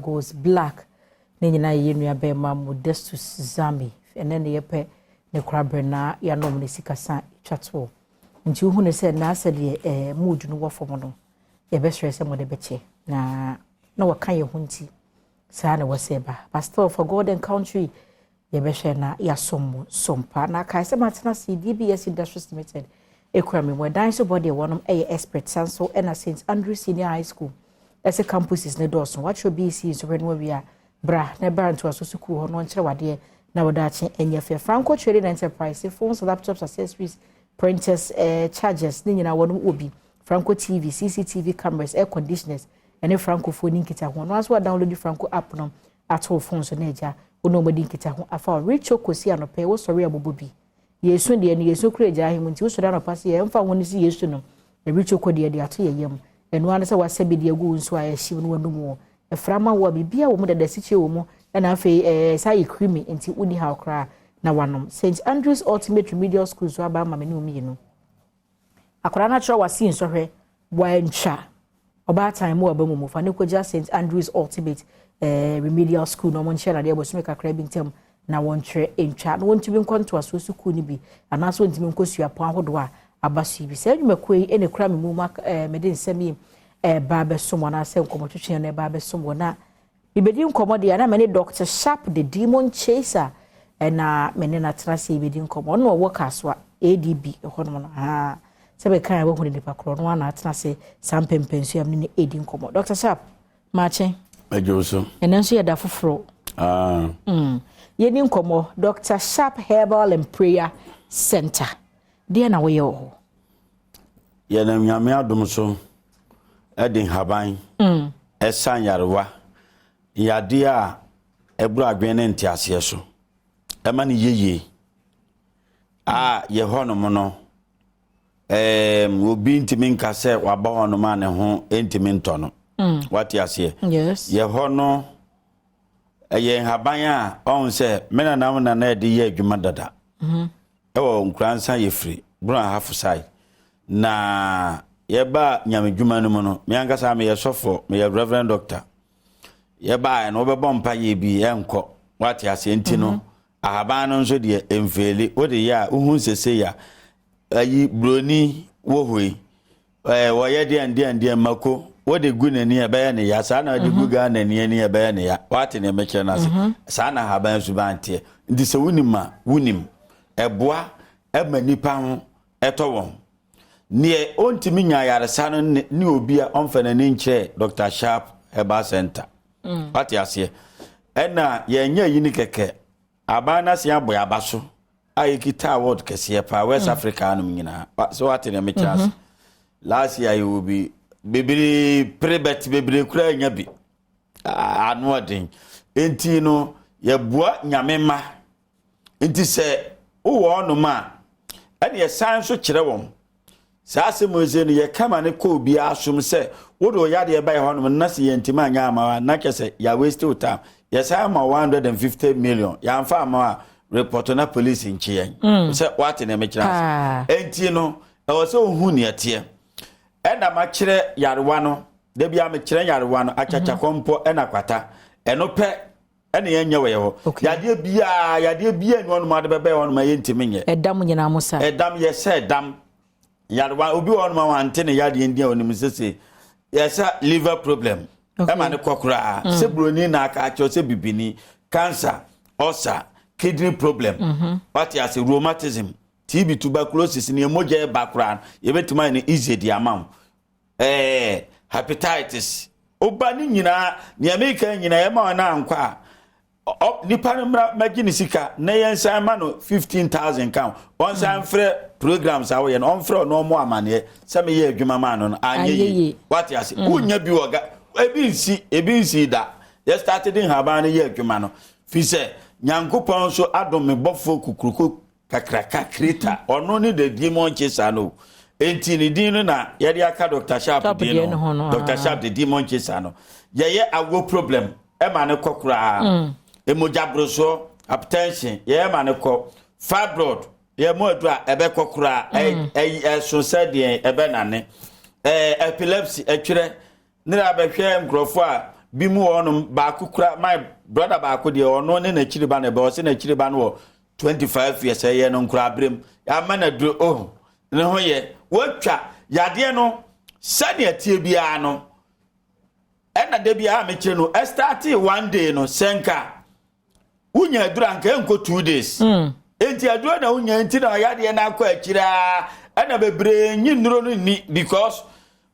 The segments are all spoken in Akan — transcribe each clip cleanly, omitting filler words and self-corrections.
Goes Black. Ne nyinaa yɛ nua bɛrima Modestus Zami. Ɛnɛ ne yɛpɛ ne korabrɛ na yɛanom ne sikasa twa toɔ. Nti wohu ne sɛ naasɛ deɛ mood no wɔ fam no, yɛbɛsrɛ sɛ mode bɛkyɛ na wɔka yɛn ho, nti saa na wɔsɛ ba. But still, for God and country, yɛbɛhwɛ na yɛasom mo sompa. Na kae sɛ matena se DBS Industries Limited ekura mi mu ɛdan so bɔ deɛ, wɔnom ɛyɛ expert san so. Ɛna St Andrew Senior High School ɛsɛ campuses ne dɔɔso. Watwerɛ BECE nso hwɛ no awie a, bra na ɛbra ntoaso sukuu hɔ no, ɔnkyerɛ wadeɛ na wɔde akye ɛnyɛ fɛ. Franco Trading Enterprise, phones, laptops, accessories, printers, chargers ne nyinaa wɔnom wɔ bi. Franco TV, CCTV cameras, air conditioners, ɛne Francofoɔ ne nkita ho no nso. Wa download Franco app no ato wo phone so na agya wo ne ɔmɔdi nkita ho afa. Ɔretwo kɔsi anɔpɛ wosɔre abobɔ bi. Yesu deɛ no, Yesu kura agya ahemu, nti wosɔre anɔpa sɛ yɛmfa ho no si Yesu no ɛretwo kɔ deɛ de ato yɛ yam. Ɛno ara sɛ wasɛ bi de agu wo nso a ɛhyew no wanum wɔ ɛframa wɔ a biribiara wɔ mu dada, sikyire wɔ mu, ɛna afei saa yɛ creamy, nti wonni ha koraa na wanom. St Andrews Ultimate Remedial School so aba ama me ne mmienu. Akwadaa no akyerɛ wasi nsɔhwɛ wantwa, ɔbaatan mu ɔba mu fa ne kɔgya St Andrews Ultimate Remedial School na ɔmo nkyɛn adeɛ bɔsɔmi kakra bi ntam na wɔntwerɛ ntwa na wɔntumi nkɔ ntoasoɔ sukuu no bi anaasɛ wɔntumi nkɔ suapɔn ahodoɔ a aba so yi bi. Saa nnwumakuo yi ɛna ekura me mu ma mede nsɛm yi ɛɛba abɛsom wɔn anaasɛ nkɔmɔtwitwi no ɛba abɛsom wɔn. Na bibedi nkɔmɔ deɛ, na mene Dr Sharp the Demon Chaser ɛna mene na tena se bibedi nkɔmɔ. Ɔno ɔwɔ Kasoa ADB ɛhɔnom no haa sɛ bɛka a wɔhu nipa korɔ no ana atena se saa mpɛmpɛnso a mene ne edi nkɔmɔ. Dr Sharp, maakye. Adwo so. Ɛno nso yɛ da foforɔ. Yɛni nkɔmɔ. Dr Sharp Herbal and Prayer Center deɛ, na wɔyɛ wɔ hɔ? Yɛnam Nyame adom so ɛde nhaban ɛsa nyarewa, yadeɛ a ɛboro adwene ne nteaseɛ so, ɛma no yeye a yɛ hɔnom no. Obi ntumi nka sɛ waba hɔnom a ne ho ntumi ntɔ no. Wate aseɛ? Yes. Yɛ hɔ no ɛyɛ nhaban a ɔhu sɛ me nanam nana ɛde yɛ adwuma dada ɛwɔ Nkuransa. Yɛfiri Brong Ahafo side na yɛba nyamedwuma no mu no. Me ankasa meyɛ sɔfo, meyɛ reverend doctor. Yɛbaa no, wobɛbɔ mpa yɛ bi ɛnkɔ. Wate aseɛ? Nti no ahaban no nso deɛ, ɛmfeeli. Wode yɛ a, wohu sese a ayi buroni wɔ hɔ yi, wɔyɛ deɛ ndeɛ ndeɛ mako wode gu n'ani a, ɛbɛyɛ ne ya. Saa na wode gu Ghana ani ani a, ɛbɛyɛ ne ya. Wate ne mekyerɛ no ase? Saa na ahaban suban teɛ. Nti sɛ wonim a, wonim ɛboa ɛma nipa ho ɛtɔ wɔn. Neɛ ɔntumi nya ayaresa no ne obi a ɔmfa n'ani nkyerɛ Dr Sharp Herbal Center. Wate aseɛ? Ɛna yɛnyɛ yi ne kɛkɛ. Aban no ase abɔ aba so a yɛkita award kɛseɛ paa West Africa anom nyinaa. Sɛ wate ne mekyerɛ ase? Last year yɛwɔ bi bebree pere bɛt bebree koraa nya bi. Ano ɔden. Nti no yɛboa Nyame ma. Nti sɛ wowɔ hɔnom a, ɛne yɛsan nso kyerɛ wɔn saa asɛm yi sɛ no yɛka ma no kɔ obiara som sɛ wode wo yadeɛ ba yɛ hɔnom na sɛ yɛntimi anyɛ ama wa na kyɛ sɛ yɛ waste wo time. Yɛsan ma 150 million, yɛamfa ama a, report na police nkye yɛn. Sɛ woate ne mekyerɛ ase? Enti no ɛwɔ sɛ wohu neɛ teɛ. Ɛna makyerɛ yarewa no da bia mekyerɛ yarewa no akyakyankɔmpɔ ɛna kwata. Ɛno pɛ ɛna yɛnyɛ wɔ yɛ hɔ. Yadeɛ biaa, yadeɛ biaa ni hɔnom ade bɛbɛyɛ hɔnom a yɛntimi nyɛ. Ɛdam nyinaa mo sa? Ɛdam, yɛsɛ ɛdam yarewa. Obi wɔ hɔnom a wante ne yadeɛ ndi a onim sese yɛsɛ liver problem ɛma ne kɔ koraa. Sɛ buroni na aka akyerɛ, sɛ bibini, cancer, ulcer, kidney problem, wate ase, rheumatism, TB, tuberculosis, ne mogya ɛba koraa no, yɛbɛtumi ayɛ no easy de ama wo. Hepatitis woba ne nyinaa, nea meka nyinaa ɛma wɔn ankɔ a, nipa no mmra mɛgye ne sika na yɛnsan ma no 15,000 kan. Ɔnsan frɛ programs a wɔyɛ no, ɔnfrɛ ɔno ɔmo amaneɛ sɛ meyɛ adwuma maa no no anyɛ Anyɛ yie. Yie. Wate ase? Wonya bi wɔ ga ebi nsi, ebi nsi da. Yɛ start de nhaban no yɛ adwuma no fi sɛ Nyankopɔn nso adom me bɔfoɔ kukuroko kakraka creator. Ɔno ne the Demon Chaser no. Enti ne din no na yɛde aka Dr Sharp Sharp din deɛ no no ho no, Dr ah. Sharp the Demon Chaser no, yɛyɛ awo problem ɛma ne kɔ koraa, emogya borosoɔ, hypertension, yɛyɛ ma ne kɔ, fibroid, yɛ mu aduru a ɛbɛkɔ koraa. Ɛso sɛ deɛ ɛbɛnane, epilepsy, ɛtwerɛ ne na abɛhwɛ nkurɔfoɔ a Bi mu wɔ hɔnom, baako kura, my brother baako deɛ, ɔno ne n'akyiri ba na ɛbɛ, ɔse n'akyiri ba no wɔ 25 years, ɛyɛ no nkoraberɛ mu, yɛama no aduro, oh, ne ho yɛ. Wɔatwa yadeɛ no sɛnea tie biara no, ɛna da biara mekyerɛ no, ɛstarte one day no, sɛ nka wonya aduro anka ɛnkɔ 2 days. Enti aduro na wonya nti na ɔyadeɛ no akɔ akyire a, ɛna bebree nyi nnuro no nni, because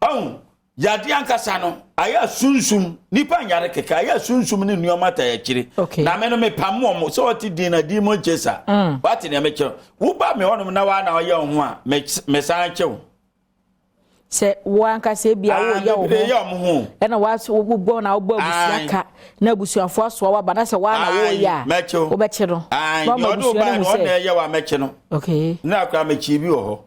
ɔn yadeɛ ankasa no ayɛ sunsum. Nipa nyare kɛkɛ, ayɛ sunsum ne nneɛma ta akyire. Na me no mepam wɔn sɛ ɔte din na demon chaser. Wate nea mekyerɛ? Woba me hɔnom na waa na ɔyɛ wo ho a, mesan kyɛw. Sɛ wo ankasa ebi a woyɛ wo bebree yɛ ɔmo ho. Ɛna wobɔ na wobɔ abusua ka na abusuafoɔ asoa waba na sɛ woa na woyɛ a, mɛkyew. Wobɛkye no. Ayi na wama deɛ ɔde wo abusua no baa hu no, ɔna sɛ ɛyɛ wa, mɛkye no. Na akora mɛkyi bi wɔ hɔ,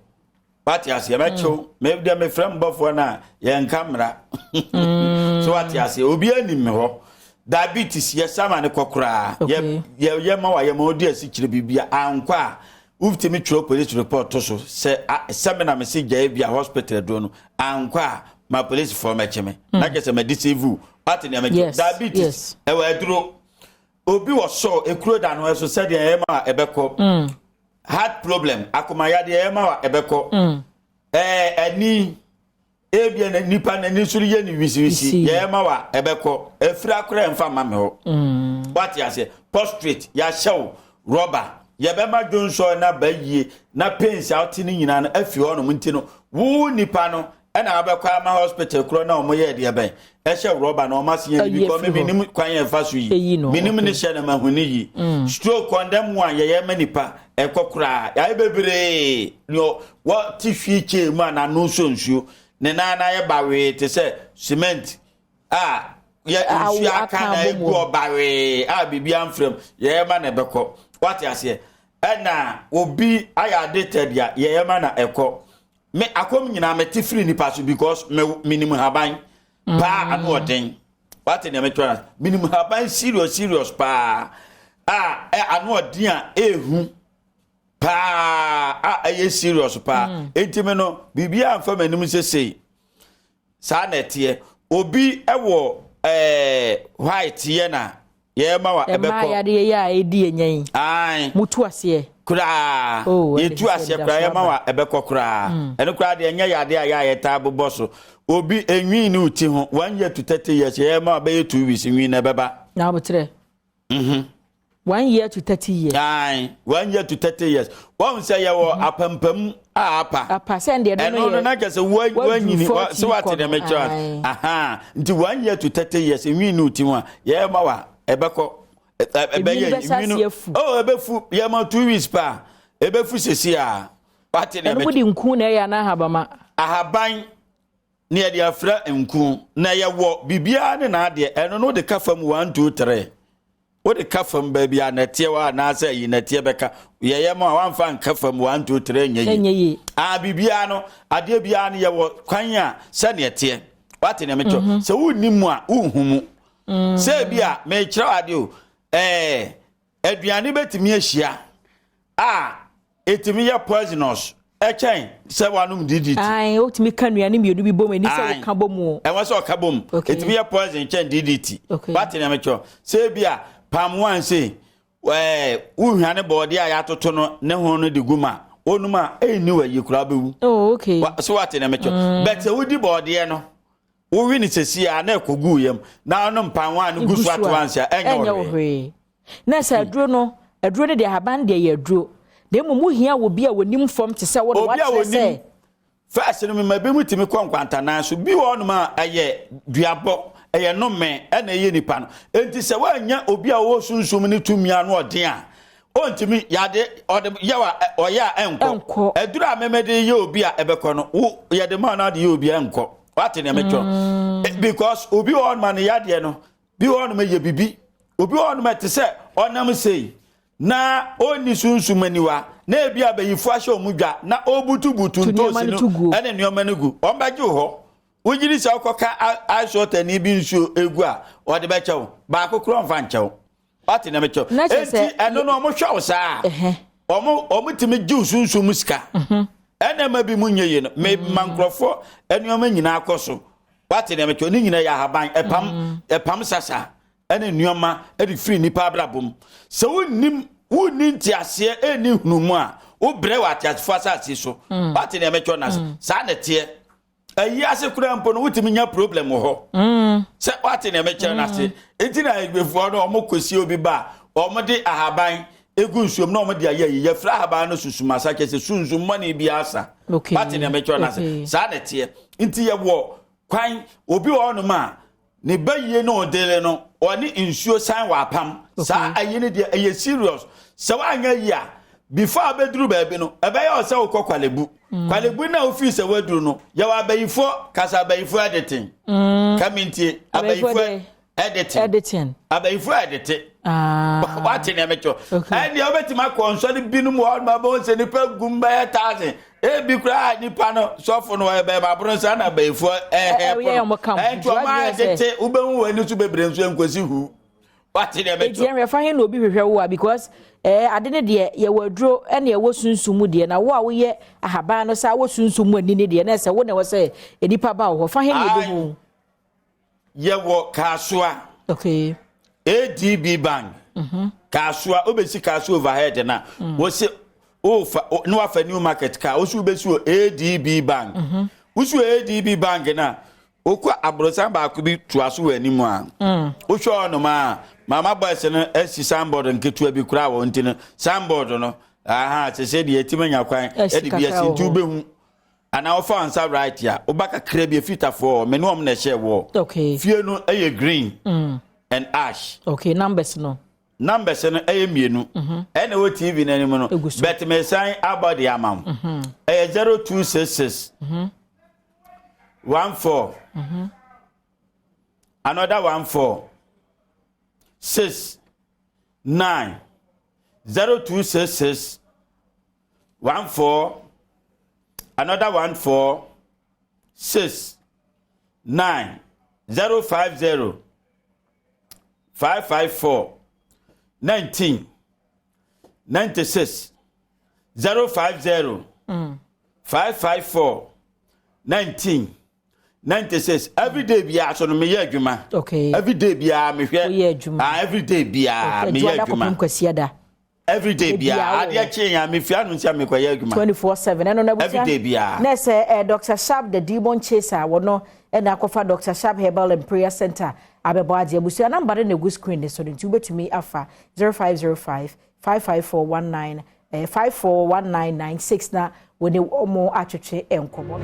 wate aseɛ? Mɛkyew. Me deɛ, mefrɛ mbɔfoɔ no a, yɛnka mmara so, wate aseɛ? Obi anim me hɔ, diabetes yɛ sama ne kɔ koraa. Yɛ yɛ ma wa yɛ ma ɔdi asikyire biribi a ankɔ a, wotumi twerɛ police report to so sɛ sɛ me na me se gyae bi a hospital aduro no ankɔ a, ma policefoɔ mɛkye me na kyerɛ sɛ mɛde save wo. Wate nea mɛkye? Diabetes ɛwɔ aduro. Obi wɔ sɔ ekuro da no ɛso, sɛdeɛ ɛyɛ ma a ɛbɛkɔ. Heart problem, akomayadeɛ, ɛyɛ ma wa, ɛbɛkɔ. Ɛni ebia na nipa n'ani nso yɛ ne wisiwisi, Wisi. yɛyɛ ma wa, ɛbɛkɔ. Efiri akora ɛnfa ma mi hɔ, wate aseɛ? Prostate, yɛahyɛ wo rɔba, yɛbɛma dwonsɔ na ba yie na pains a ɔte ne nyinaa no afi hɔnom. Nti no wo nipa no ɛna wabɛkɔ ama hospital korɔ na ɔmo yɛ deɛ bɛn ɛhyɛ rɔba na ɔmo ase yɛn Ayi bi kɔ afiri mi hɔ. minim kwan yɛn fa so Eyi yi no, minim ne hyɛ na ma hu ne yi. Stroke condemn one, yɛyɛ ma nipa ɛkɔ koraa. Yɛayɛ bebree nea wɔte hwii kyee mu a n'ano nso nsuo ne nan na ayɛ bawee te sɛ cement a yɛ nsuo aka aka na abɔ egu mu. Ɔbawee a biribi amfrɛ mu, yɛyɛ ma na ɛbɛkɔ, wate aseɛ? Ɛna obi ayɛ addicted a, yɛyɛ ma na ɛkɔ. Me akɔm nyinaa mete firi nipa so because me minim haban paa, ano ɔden, wate nea metwerɛ no? Minim haban serious serious paa a ano ɔden a ehu paa a ɛyɛ serious paa. Enti me no biribiara nfa m'anim sesei saa na ɛteɛ. Obi ɛwɔ white yɛ na yɛma wa ɛmaa ɛbɛkɔ. Yadeɛ yi a ɛdi yɛ nya yi, Ae. mutu aseɛ. Koraa. Oh, ɛde yɛtu sɛ aseɛ ɛda koraa so yɛma aba. wa, ɛbɛkɔ koraa. Ɛno koraa deɛ, ɛnyɛ yadeɛ a yɛ a yɛtaa bobɔ so. Obi enwi ne wo ti ho 1 year to 30 years, yɛma wa, bɛyɛ 2 weeks, nwi na ɛbɛba. Na abotrɛ 1 year to 30 years. Ae, 1 year to 30 years. Wɔn sɛ yɛwɔ apampam a apa. Apa sɛ ndeɛ no ɛno no yɛ na kyerɛ sɛ woanyini 40 sɛ wate kɔ deɛ no, mekyerɛ? Ae. Aha, nti 1 year to 30 years, nwi ne wo ti ho a, yɛma wa, ɛbɛkɔ. Ɛbɛyɛ Enwi bɛsa nwi no ase afu. Oh, ɛbɛfu. Yɛma 2 weeks pa, ɛbɛfu sesi a, wate deɛ ɛno mekyerɛ? mode nku na ɛyɛ anaa ahabama? Ahaban ne yɛde afra nku na yɛwɔ biribiara ne n'adeɛ. Ɛno no wode ka fam 1, 2, 3, wode ka fam baabi a nɛteɛ wɔ anaasɛ ayi nɛteɛ bɛka. Yɛyɛ ma a wamfa nka fam 1, 2, 3 nyɛ yie. Ɛnyɛ yie. A biribiara no, adeɛ biara no yɛwɔ kwan a sɛneɛ teɛ, wate nea mekyerɛ? Sɛ wonni mu a, wonhu mu sɛ bi a mekyerɛ wo adeɛ o. Aduane bɛtumi ahyia a ɛtumi yɛ poisonous ɛkyɛn sɛ wanom DDT. Ae, wotumi ka nnuane mmienu bi bom, ɛni sɛ Ae. woka bɔ mu o. Ɛwɔ sɛ ɔka bom. Ɛtumi yɛ poison kyɛn DDT. Wate nea mekyerɛ? Sɛ bi a palm wine sei, wohwane bɔɔdeɛ a yɛatoto no ne ho no de gu mu a, onum a ɛnni wɔ ayi koraa, bɛwu. Oh, okay. So wate nea mekyerɛ? But sɛ wodi bɔɔdeɛ no, wowi ne sɛsi a na ɛkɔgu wo yam na wonom palm wine no gu so ato anse a, ɛnyɛ ɛnyɛ wo wo hwee. Hwee na sɛ aduro no, aduro no deɛ, ahaban deɛ yɛ aduro, na mmom wohia wɔ bi a wɔnim fam te sɛ wo na Obi a wakyerɛ wɔnim sɛ first no, mema bi mu tumi kɔ nkwantanan so bi wɔ hɔnom a ɛyɛ duabɔ, ɛyɛ nnome ɛna ɛyɛ nipa no. Enti sɛ woanya obi a ɔwɔ sunsum ne tumi ano ɔden a, ɔntumi yade ɔde yɛ wa ɔyɛ a ɛnkɔ. Ɛnkɔ. Aduru a memede yɛ obi a ɛbɛkɔ no, wo yɛde ma no ade yɛ obi a, ɛnkɔ. Wate nea mekyerɛ? Because obi wɔ hɔnom a ne yadeɛ no bi wɔ hɔnom yɛ bibi. Obi wɔ hɔnom a ɛte sɛ ɔnam sei na ɔnni sunsum aniwa na ebi abayifo ahyɛ ɔmo dwa na ɔbutubutu To nneɛma ntoosi no no to guo. ɛne nneɛma no gu. Ɔmo bɛgye wo hɔ. Wogyiri sɛ wokɔka ice water ni bi nsuo egu a, ɔde bɛkyɛ wo baako korɔ, ɔmfa nkyɛ wo. Wate nea mekyerɛ? Na kyerɛ Enti sɛ ɛno no ɔmo hwɛ wo saa, Ɛhɛ. ɔmo tumi gye wo sunsum mu sika. Ɛna ɛma bi mu nyɛ yie no, me ma nkurɔfoɔ nneɛma nyinaa kɔ so. Wate nea mekyerɛ? Ne nyinaa yɛ ahaban, ɛpam ɛpam sasa ɛne nneɛma ɛde firi nipa abrabɔ mu. Sɛ wonnim, wonni nteaseɛ, ɛnni hunumu a, wobrɛ wɔ ateasefoɔ asase so. Wate nea mekyerɛ no ase? Saa na ɛteɛ. Ayi ase koraa mpo no, wotumi nya problem wɔ hɔ. Sɛ wate nea mekyerɛ no ase? Nti na Ayigbefoɔ no, ɔmo kɔsie obi ba a, ɔmo de ahaban egu nsuom na ɔmo de ayɛ ayi. Yɛfrɛ ahaban no susumasa, kyɛ sɛ sunsum mmɔne bi asa. Wate nea mekyerɛ no ase? Saa na ɛteɛ. Nti yɛwɔ kwan. Obi wɔ hɔnom a ne ba yie no, ɔdele no, ɔne nsuo san wɔ apam. Saa ayi no deɛ, ɛyɛ serious. Sɛ woanyɛ yi a, before abɛduru baabi no, ɛbɛyɛ ɔ sɛ wokɔ Kwalebu. Kwalebu no a wofii sɛ woaduru no, yɛwɔ abayifoɔ kasa, abayifoɔ editing kamintie. Abayifoɔ. Abayifoɔ editing. Editing. Abayifoɔ edit. Ah. Wate nea mekyɛ? Ɛndeɛ wobɛtumi akɔ nsɔre binom wɔ hɔ, bɛhu sɛ nipa gum bɛyɛ thousand, ebi koraa nipa no sɔfo no wɔyɛ bɛyɛ aboro nsa na abayifoɔ ɛhɛ. Ɛyɛ ɔmo ka ho. Ɛnti ɔmo ayɛ tete, wobɛhu wɔ ani so bebree nso nkosi hu. Wate nea Eti mekyɛ? Ɛhwɛ fa he na obi hwehwɛ wo a, because ade ne deɛ, yɛwɔ aduro ɛna ɛwɔ sunsun mu deɛ, na wo a woyɛ ahaban no saa wɔ sunsun mu ani ne deɛ, na ɛsɛ wo na ɛwɔ sɛ nipa ba wɔ hɔ fa he na ebi ho? Yɛwɔ Kasoa. ADB Bank, Kasoa. Wobɛsi Kasoa overhead na wɔsi wofa na wafa New Market car, wosi wobɛsi wɔ ADB Bank. Wosi wɔ ADB Bank na wokɔ aborosan baako bi toa so wɔ anim a, wohwɛ ɔnom a, mama boys no asi signboard nketewa bi koraa wɔ. Nti no signboard no aha sɛ sɛ deɛ ɛtumi anya kwan Asi ɛde bi asi kakra wɔ nti hɔ. Wobɛhu anaa wofa nsa right a, woba kakra bi, efitafoɔ me ne wɔn na ɛhyɛ wɔ fie no, ɛyɛ green and ash. Okay, numbers no? Numbers no ɛyɛ mmienu, ɛna ɛwɔ TV n'anim no. Egu so. But mesan abɔ de ama wo. Ɛyɛ 0266 14 another 14 6 9, 0266 14 another 14 6 9, 050 554 19 96, 050 554 19 96. Everyday biara so no, meyɛ adwuma. Everyday biara mehwɛ. Woyɛ adwuma. Ah, everyday biara meyɛ Adwuma adwuma. kɔpem Kwasiada. Everyday Ebia biara wɔ adeɛ kye yɛn a, mefia no nsi a, mekɔyɛ adwuma. 24/7 ɛno na abusua. Everyday biara. Na sɛ Dr Sharp the Demon Chaser, wɔno ɛna akɔfa Dr Sharp Herbal and Prayer Center abɛbɔ agye. Abusua, number no na egu screen ne so no, nti wobɛtumi afa 0505 55419 541996 na wɔne wɔn atwetwe nkɔmmɔ.